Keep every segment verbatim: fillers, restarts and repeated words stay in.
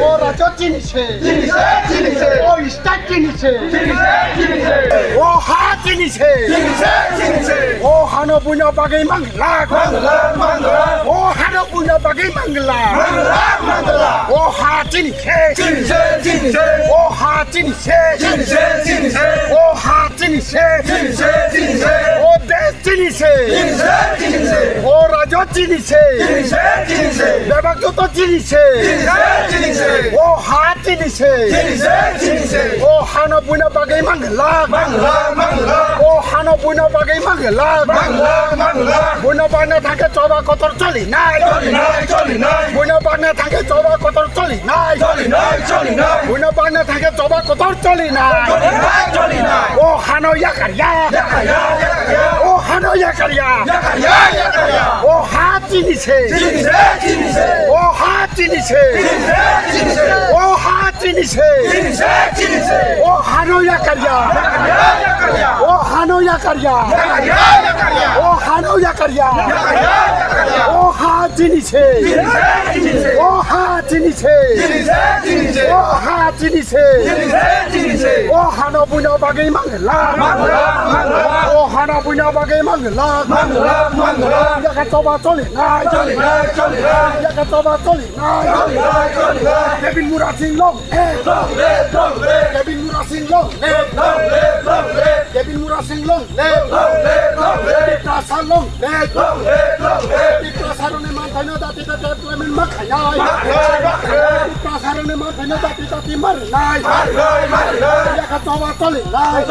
O rajyo chini se. Chini se, chini se. O state chini se. Chini se, chini se. O ha chini se. Chini se, chini se. O hano buino bagwi mangla. Mangla, mangla. O hano buino bagwi mangla. Mangla, mangla. O ha chini se. Chini se, chini se. O ha chini se. Chini se, chini se. O ha chini se. Chini se, chini se. O desh chini se. Chini se, chini se. O rajyo chini se. Chini se, chini se. Bebak joto chini se. Chini se, chini se. O ha chini se. Chini se, chini se. O hano buino bagwi mangla. Mangla, mangla. O hano buino bagwi mangla. Mangla, mangla. Buino bagna thangkhe choba kotor choli nai. Choli nai, choli nai. Buino bagna thangkhe choba kotor choli nai. Choli nai, choli nai. Buino bagna thangkhe choba kotor choli nai. Choli nai, choli nai. O hano yakar ya. Yakar ya, yakar ya. O hano yakar ya. Yakar ya, yakar ya. O ha chini se. Chini se, chini se. O ha chini se. Chini se, chini se. O ha chini se. Chini se, chini se. O hano yakar ya. Yakar ya, yakar ya. O hano yakar ya. Yakar ya, yakar ya. O hano yakar ya. Yakar ya, yakar ya. O ha chini se. Chini se, chini se. O ha chini se. Chini se, chini se. O ha chini se. Chini se, chini se. O hano buino bagwi mangla. Mangla, mangla. O hano buino bagwi mangla. Mangla, mangla. Yakar choba choli nai. Choli nai, choli nai. Yakar choba choli nai. Choli nai, choli nai. Kevin Murasing long live. Long live, long live. Kevin Murasing long live. Long live, long live. Kevin Murasing long live. Long live, long live. Tiprasa long live. Long live, long live. Tiprasa rokni manthaino dati dati employment ma khainai. Ma khainai, ma khainai. Tiprasa rokni manthaino dati dati marinai. Marinai, marinai. Yakar choba choli nai.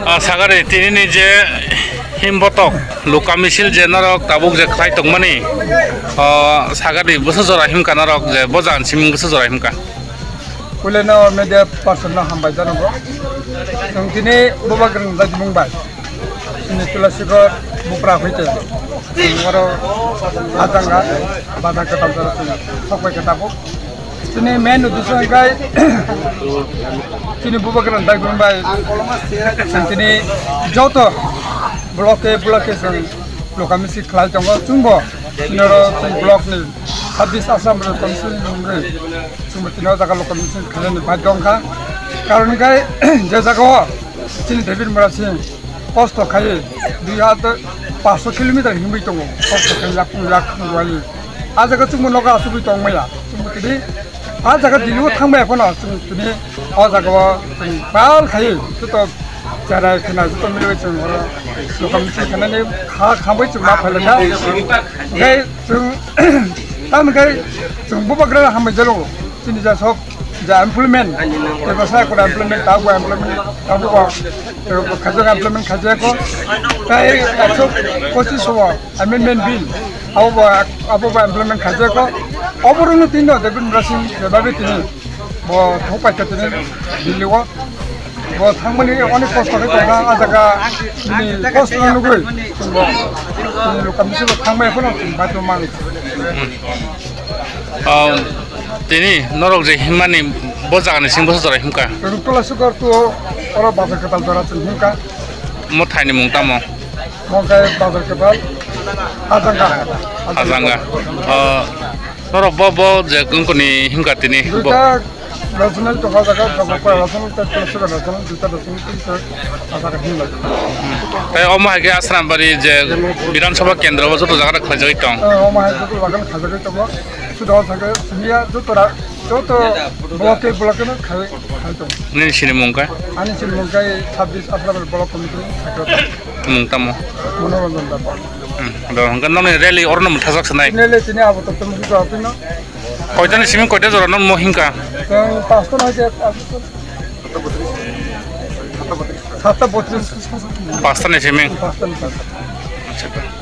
Ah, sagari tini ni je himbotok luka misil je norok tabuk je khlai tongmani, ah, sagari bwsa jora himka norok je bo jani siming bwsa jora himka. Puileno media person no hambai janogo. Chwng tini Bubagrang Dagimung bai. Chini Tulasigor Bupra hoite. Chwng oro Ajanga, Bazar Kwtal jora chwng sokbai khe tabuk. Chini main uddesho hwnkhe chini Bubagrang Dagimung bai. Chwng tini joto block e block e chwng luka misil khlai tongo. Chwngbo chini oro chwng block ni Sadis Assam Rifle Commission ni mungwi chwngbo tini o jaga luka misil khlainani bagwi wngkha. Karon hwnkhe je jaga o chini David Murasing kosto khai dui hazar paanch sho kilometer himwi tongo, kosto khai yak yak wali. A jaga chwngbo nogo achugwi tong maya. Chwngbo tini a jaga Delhi o thang maya phano chwng tini o jaga o chwng bal khai joto cherai khna joto milwi chwng oro luka misil khlainani kha khamwi chwng ma phailai kha. Hwnkhe chwng, tamoni khe chwng Bubagra hambai jalo. Chini ja sok ja employment, tei bwsa kora employment, tabuk employment, tabuk bo, tei bo khajak employment khajak ko. Tai ekso pochis o amendment bill, abo bo, abo bo employment khajak ko. Oborogno tini no David Murasing jebabe tini bo thok paikha tini Delhi o. Bo thangmani onek kosto khe tongkha, a jaga bini kosto no nugwi chwngbo chini luka misil o thangmaya phano chwng baithang mankha. Ah, tini norok je himmani bo jagani simi bwsa jora himkha? Chwng Tulasigor tu oro Bazar Kwtal jora chwng himkha. Mo thaini mung tamo? Mo khe Bazar Kwtal, Ajanga. Ajanga. Ah, norok bo, bo je wngkoni himkha tini bo? Duita rational tongo jaga, jaga kora rational, tei Tulasigor rational, duita rational, tei a jaga himlai. Tei omo hai khe Asrambari je Bidhan Sabha kendro bo joto jaga khlaijagwi tong. Eh, omo hai joto jaga khlaijagwi tongo. Suda o jaga simiya joto ra-, joto block e block e no khai, khai tongo. Nini sini mung kha? Ani sini mung kha Sadis Assam Rifle Block Committee ni sakha. Mung tamo? Monoranjan Debbarma. Hmm. Ado hwnkhe nokni rally orono mwthajak sanai? Rally tini abo totto mungsa tino. Koitani simi koita jora no mo himkha? Chwng pasto no hai khe, satta botris. Pasta ni simi? Pasta ni simi. Acha.